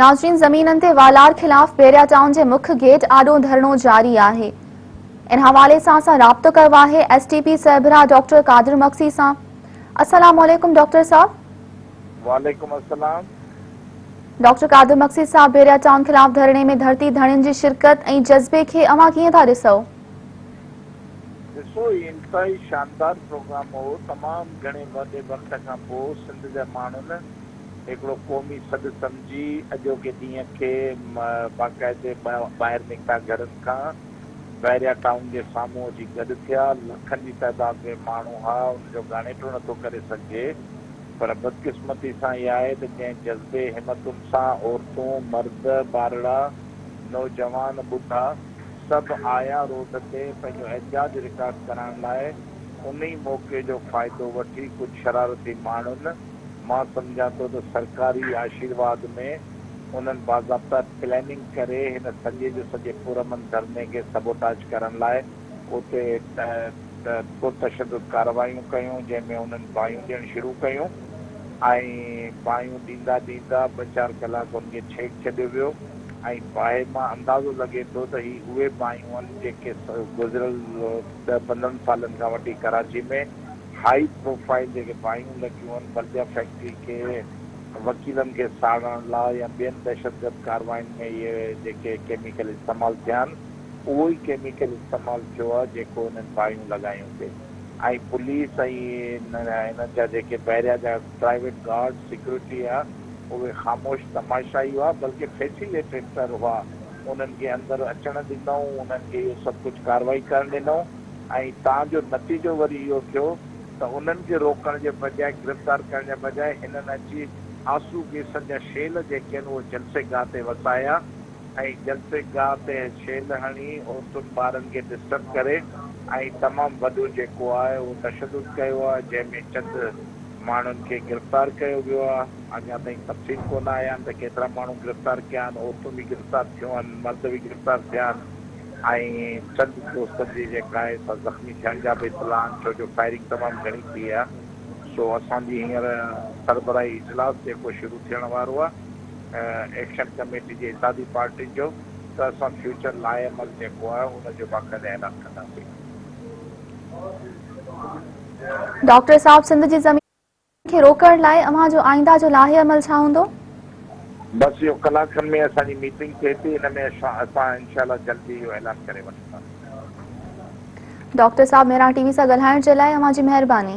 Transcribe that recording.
ناظرين زمينن تي والار خلاف بحريا ٽائون جي مک گيٽ آڏو ڌرڻو جاري آهي ان حوالي سان اسان رابطو ڪيو آهي ايس ٽي پي سربراهه ڊاڪٽر قادر مگسي سان السلام عليڪم ڊاڪٽر صاحب. وعليڪم السلام. ڊاڪٽر قادر مگسي صاحب بحريا ٽائون خلاف ڌرڻي ۾ ڌرتي ڌڻين جي شرڪت ۽ جذبي کي اوهان ڪيئن ٿا ڏسو؟ ڏسو هي انتهائي شاندار پروگرام هو تمام گهڻي وڏي وقت کان پوء سنڌ جا ماڻهن هڪڙو قومي سڏ سمجهي اڄوڪي ڏينهن کي باقاعدي ٻاهر نڪتا گهرن کان بحريا ٽائون جي سامهون اچي گڏ ٿيا لکن جي تعداد ۾ ماڻهو ها ان جو ڳاڻيٽو نٿو ڪري سگهجي پر بدقسمتي سان اها آهي ته جنهن جذبي همتن سان عورتون مرد ٻارڙا نوجوان ٻڍا سڀ آيا روڊ تي پنهنجو احتجاج رڪارڊ ڪرائڻ لاء انهي موقعي جو فائدو وٺي ڪجهه شرارتي ماڻهن مان سمجهان ٿو ته سرڪاري آشيرواد ۾ انهن باضابطه پلاننگ ڪري هن سڄي جو سڄي پرامن ڌرڻي کي سبوتاج ڪرڻ لاء اتي پرتشدد ڪارروايون ڪيون جنهن ۾ انهن باهيون ڏيڻ شروع ڪيون ۽ باهيون ڏيندا ڏيندا ٻه چار ڪلاڪ ان کي ڇيڪ ڇڏيو ويو ۽ باهه مان اندازو لڳي ٿو ته هي اهي باهيون آهن جيڪي گذريل ڏهه پندرهن سالن کان وٺي ڪراچي ۾ هائي پروفائيل جيڪي باهيون لڳيون آهن بلديا فيڪٽري کي وڪيلن کي ساڙڻ لا يا ٻين دهشتگرد ڪارواين ۾ اهي جيڪي ڪيميڪل استعمال ٿيا آهن اهو ئي ڪيميڪل استعمال ٿيو آهي جيڪو انهن باهيون لڳايون پي ۽ پوليس ۽ انهن جا جيڪي بحريا جا پرائيويٽ گارڊ سيڪيورٽي آهي اهي خاموش تماشائي هئا بلڪه فيسيليٽيٽر هئا انهن کي اندر اچڻ ڏنائون انهن کي اهو سڀ ڪجهه ڪارروائي ڪرڻ ڏنائون ۽ تان جو نتيجو وري اهو ٿيو ته انهن کي روڪڻ جي بجاء گرفتار ڪرڻ جي بجاء هنن اچي آنسو گيسن جا شيل جيڪي آهن اهي جلسي گاهه تي وسايا ۽ جلسي گاهه تي شيل هڻي عورتن ٻارن کي ڊسٽرب ڪري ۽ تمام وڏو جيڪو آهي اهو تشدد ڪيو آهي جنهن ۾ چند ماڻهن کي گرفتار ڪيو ويو آهي اڃا تائين تفصيل ڪونه آيا آهن ته ڪيترا ماڻهو گرفتار ڪيا آهن عورتون به گرفتار ٿيون آهن مرد به گرفتار ٿيا آهن. ۽ چند دوستن جي جيڪا آهي سا زخمي ٿيڻ جا به اطلاع آهن ڇو جو فائرنگ تمام گهڻي ٿي آهي سو اسان جي هينئر سربراهي اجلاس جيڪو شروع ٿيڻ وارو آهي ايڪشن ڪميٽي جي اتحادي پارٽين جو ته اسان فيوچر لاء عمل جيڪو آهي ان جو باقاعده اعلان ڪنداسين. ڊاڪٽر صاحب سنڌ جي زمين کي روڪڻ لاء اوهان جو آئنده جو لاهي عمل ڇا هوندو؟ بس اهو ڪلاڪ کن ۾ اسان جي ميٽنگ ٿئي ٿي ان ۾ اسان انشاء الله جلدي اهو اعلان ڪري وٺنداسين. ڊاڪٽر صاحب مهراڻ ٽي وي سان ڳالهائڻ جي لاء اوهان جي مهرباني.